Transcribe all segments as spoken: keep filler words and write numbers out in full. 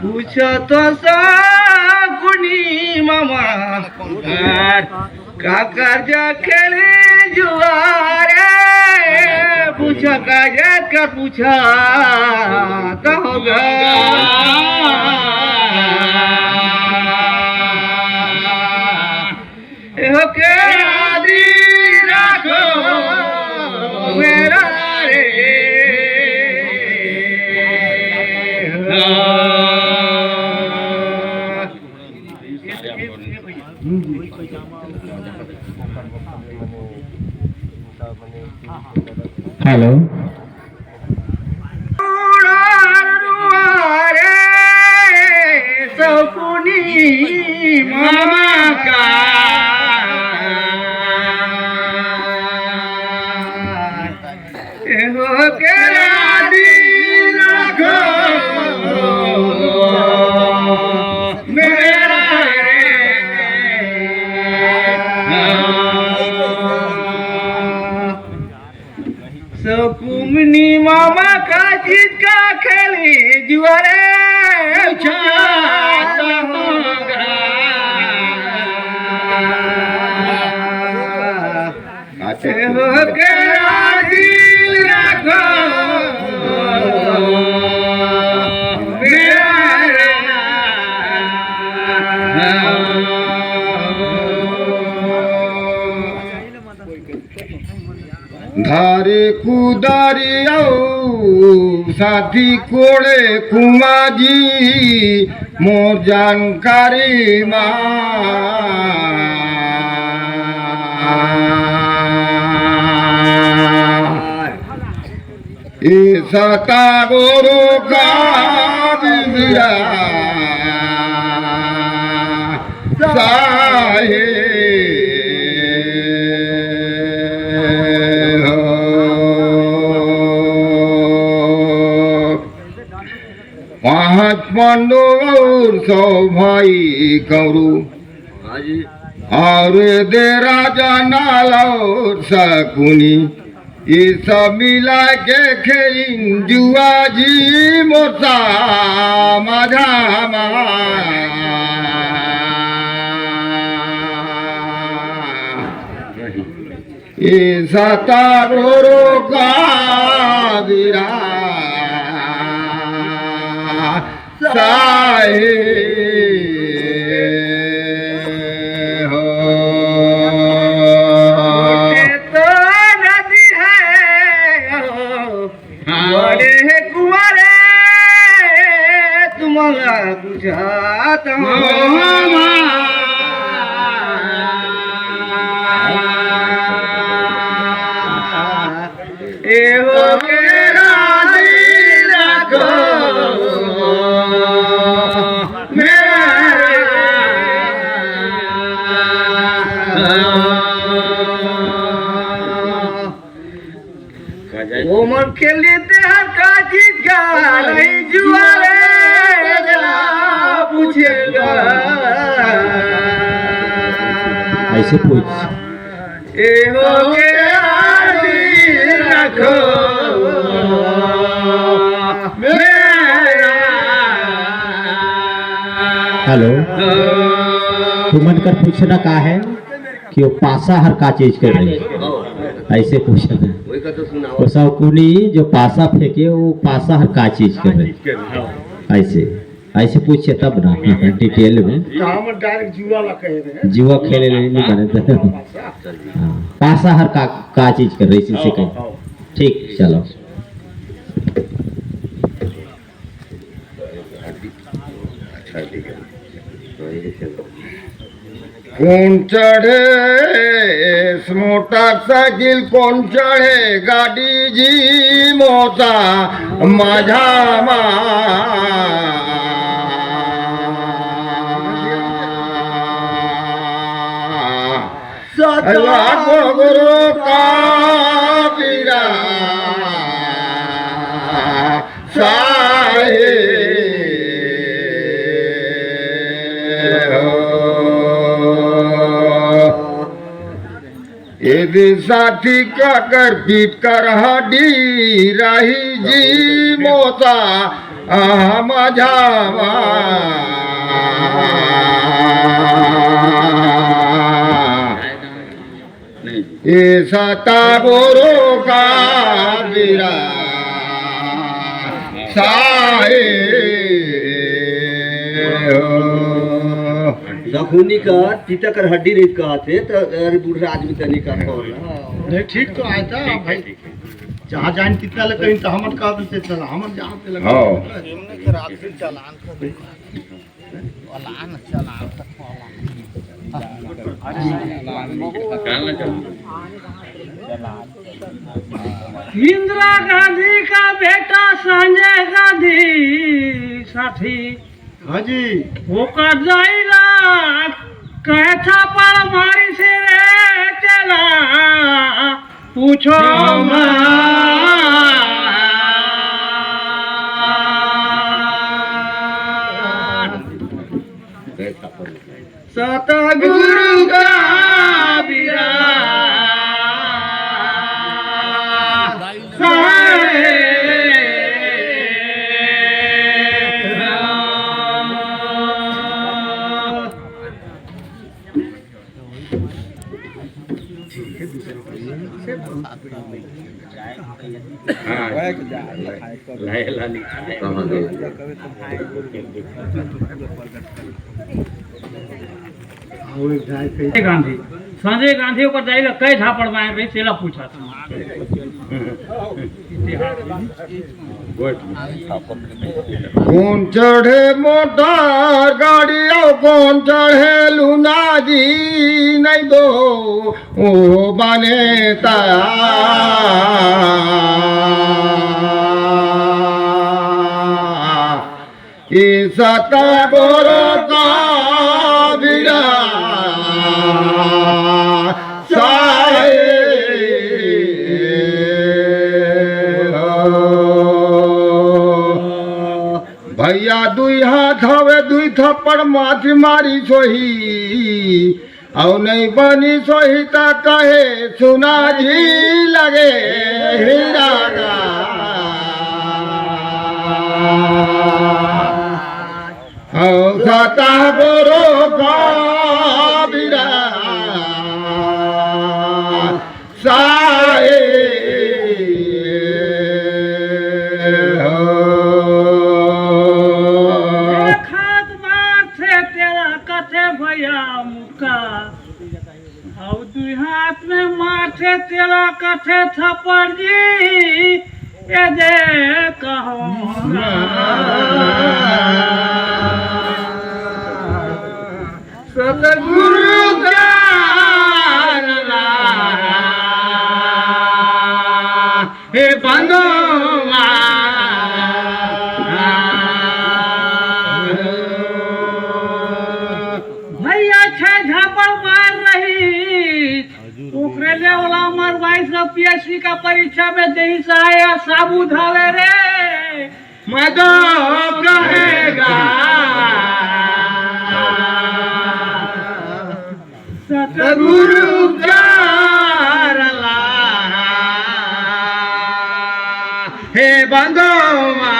पूछा तो सकुनी मामा, काकर जा खेले जुआरे, पूछा का जा कर पूछा तो होगा। हो के आदि राखो मेरा रे। हेलो। सकुनी मामा का हो के राजी रखो मेरा रे। सकुमनी मामा का जीत का खेली जुआरे। अच्छा। हो के राजी रखो मेरा। धारे कुदारी अउ साथी कोड़े कुमाजी मोर जानकारी मा। ईसा तागोरो का बिबिया साहे हो। पाँच पांडव और सौ भाई कौरव, हाँ जी। और दे राजा नाल और सकुनी, ये सब मिला के खेलिन जुआ जी मोसा मझा मा। ईसा तारो रो का बिरा साहे हो। तो नदी है बड़े कुंवारे तुम्हारा बुझात हो। ए हो के राजी रखो मेरा। ओमन के लिए तेहर का चीज का नहीं जुआरे ला पूछेगा। ऐसे पूछ। ए हो के राजी रखो मेरा। हेलो, तुमन कर पूछना का है कि वो पासा हर का चीज कर रही? ऐसे पूछना। वो सब कुनी जो पासा फेंके, वो पासा हर का चीज कर रही? ऐसे, ऐसे पूछे तब ना, डिटेल में। तो हम डायरेक्ट जुआ ला कहे रहे। जुआ खेले ले नहीं बने तो। हाँ, पासा हर का, का चीज कर रही, इसी से कहें। ठीक, चलो। कोन चढ़े मोटरसाइकिल, कोन चढ़े गाड़ी जी मोसा मझा मा। सदा गुरु का पीरा साहे। साथी काकर पीट कर हड्डी रही जी मोसा, आहा, मझावा। ए सता गुरु का बिरा साहे हो। सखुनी का तीता कर हड्डी नहीं कहत हे, त अरे बूढ़ा आदमी तनी का कौन? नहीं, ठीक तो आय था भाई। जहाँ जान कितना ले कहीं तो हमन का से चला, हमन जहाँ पे लगा। हाँ। इंदिरा गांधी का बेटा संजय गांधी साथी। हाँ जी। ओकर दाई ला कहे थप्पड़ मारिस रे तेला पूछो मत। सतगुरु का बिरा गांधी, संजय गांधी ओकर दाई ला कई झापड़ मार रही, तेला पूछा था। कौन चढ़े मोटर गाड़ी और कौन चढ़े लूना जी, नहीं दो ओ बने ता। ई सतगुरु का बिरा साए हो। भैया दुई हाथ हवे, दुई थप्पड़ माथी मारी सोही, अउ नहीं बनी सोही त कहे सुना जी लगे हीरा गा। अउ सता गुरु का बिरा साए हो। एक हाथ मारथे तेला कथे भैया मुक्का, अउ दुई हाथ में मारथे तेला कथे थप्पड़ जी। ए दे कहो सतगुरु का हे बंधुआ। भैया छह झापड़ मार रही, ओकरे ले ओला हमर बाईस पीएससी का परीक्षा में देही सहाय साबू धावे रे। मैं तो कहेगा सतगुरु चरला हे बंधुआ।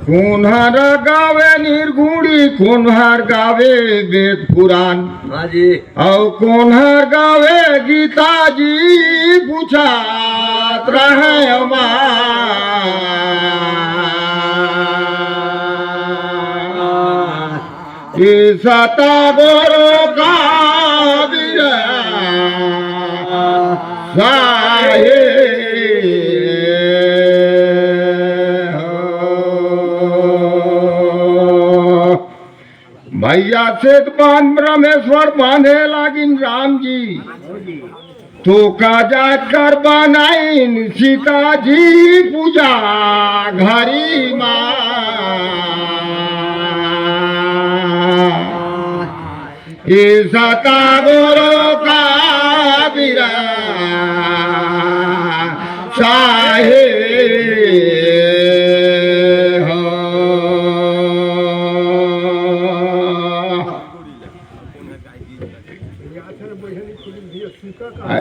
कोन्हर गावे निर्गुणी, कोन्हर गावे वेद पुराण। हाँ जी। अउ कोन्हर गावे गीता जी पूछत रहे हमार। ई सतगुरु का बिरा साहे हो। भैया सेठ बांध ब्रह्मेश्वर बांधे लागिन राम जी। तो का जात कर बनाइन सीता जी पूजा घरी मा। ई सतगुरु का बिरा साहे हो। आ,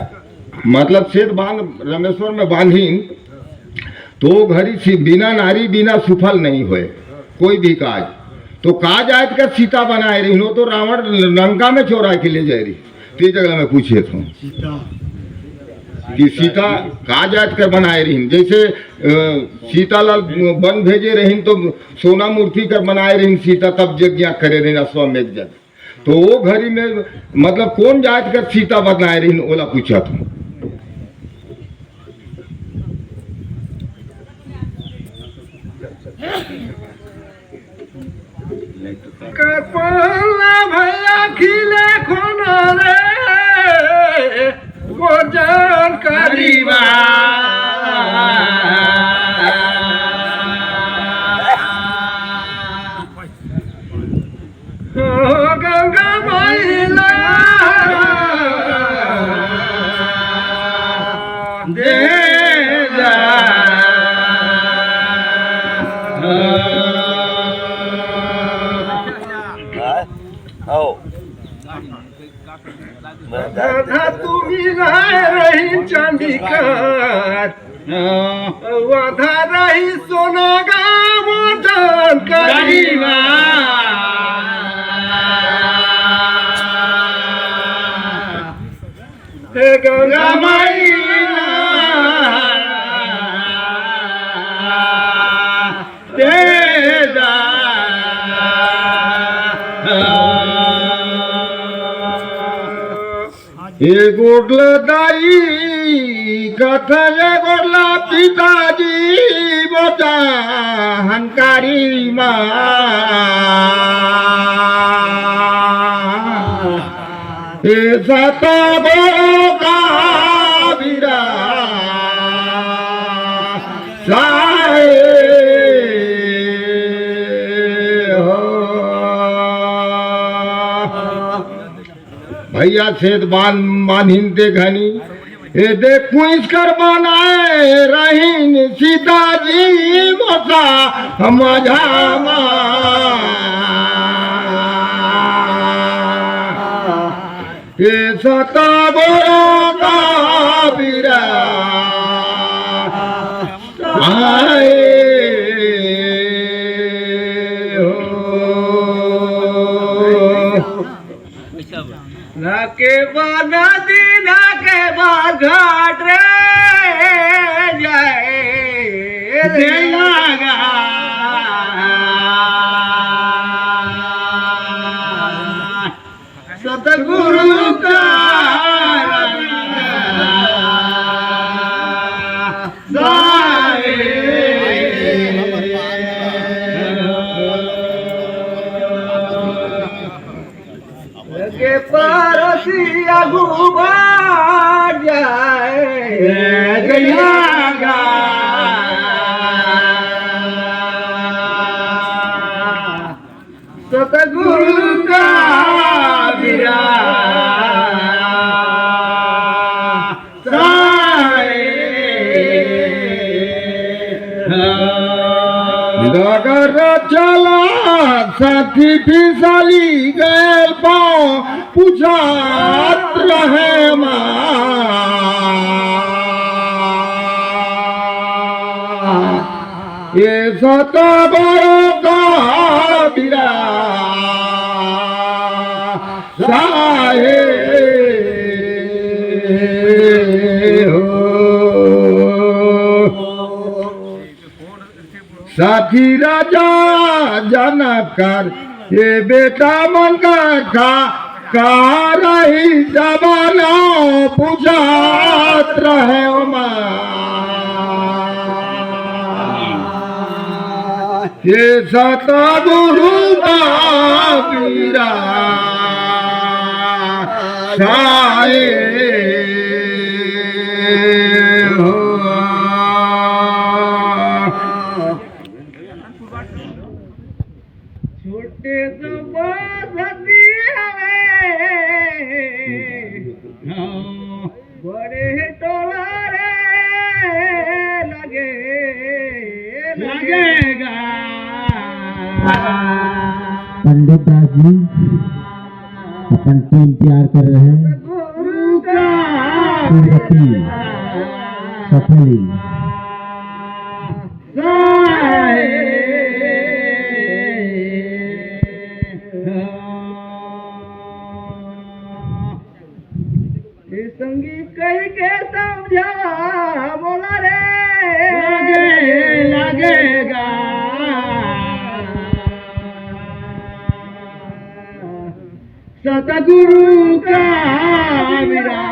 मतलब सेठ बांध रमेश्वर में बांधिन, तो घरी सी-, बिना नारी बिना सुफल नहीं होए कोई भी काज। तो का जात कर सीता बनाए रहिन, वो तो रावण लंका में चोरा के ले जाए रही। ते जगह मैं पूछे था सीता। कि सीता का जात कर बनाए रहिन, जैसे अ, सीता ला वन भेजे रहिन तो सोना मूर्ति कर बनाए रहिन सीता, तब यज्ञ करे रहिन अश्वमेध यज्ञ। तो वो घरी में मतलब कौन जात कर सीता बनाए रहिन, ओला पूछा था। कपाला भैया खिले खोना रे, वो जान करीबा। ओ गंगा मैला दे जा। आओ। आधा तुम्ही नाही रही चांदी कर, आधा रही सोना गाव जान करीबा। हे गंगा मैया, तेरा ए गोडला दाई कथा, ए गोडला पिताजी बचा हंकारी माँ। ए सता गो का बिरा साए हो। भैया सेठ बांध, बांधिन ते घनी, ए दे कुइस कर बनाए रहिन सीता जी मोसा मझा मा। ए सता गोरो का बिरा आए हो। ना के बा नदी, ना के बा घाट रे, जय रे लागा। सतगुरु का के पारसी आगू बढ़ जाए गया गा। सतगुरु का बिरा साए। डगर चला साथी फिसली गयल पाँव पुछात रहे माँ। ए सता बड़ो का बिरा साहे हो। साथी राजा जनक कर, ए बेटा मन का का, का रही जमाना पुजात रहे माँ। हे सतगुरु बाबीरा साए हो। छोटे से बसती हवे, बड़े टोला रे लगे, लगेगा। पंडित दास जी अपन टीम तैयार कर रहे हैं। गुरु का गति सफली। ए संगी कहि के समझा बोला रे। लगे, लगेगा। सतगुरु का विराग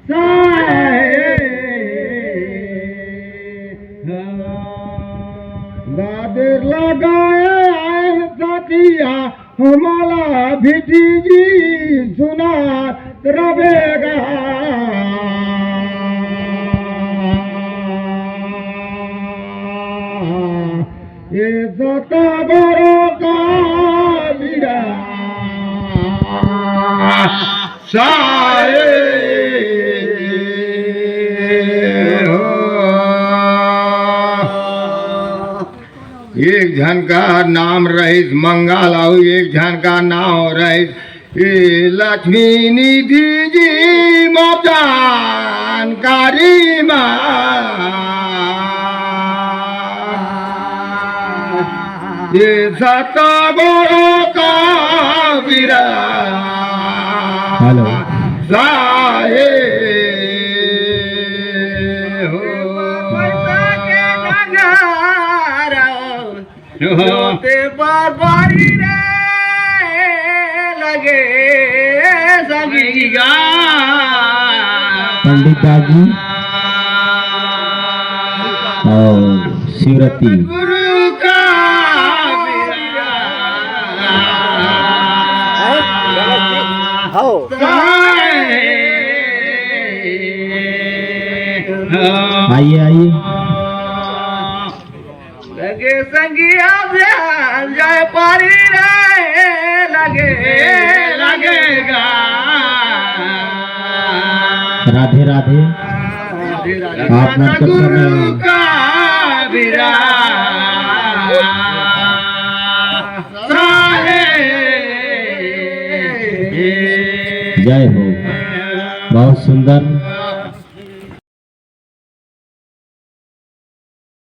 साहेब। दादेर लगाए आए सतिया, हमला भिटी जी सुना रबेगा। ए सता बरो का बीरा साए हो। एक झन का नाम रहिस मंगल, अउ एक झन का नाम रहिस ए लक्ष्मी निधि जी मोर जानकारी मा। ए सतगुरु का विरा हेलो। साहे हो। पैसा के नगारा। जोते पर बारी रे लगे सगिया। पंडित दास जी और शिवरती। गुरु का हो। आइए, आइए। लगे संगिया ध्यान जाए पारी रे, लगे, लगेगा। राधे राधे। आप नाटक कर रहे हो। का विराग साहे। जय हो। बहुत सुंदर।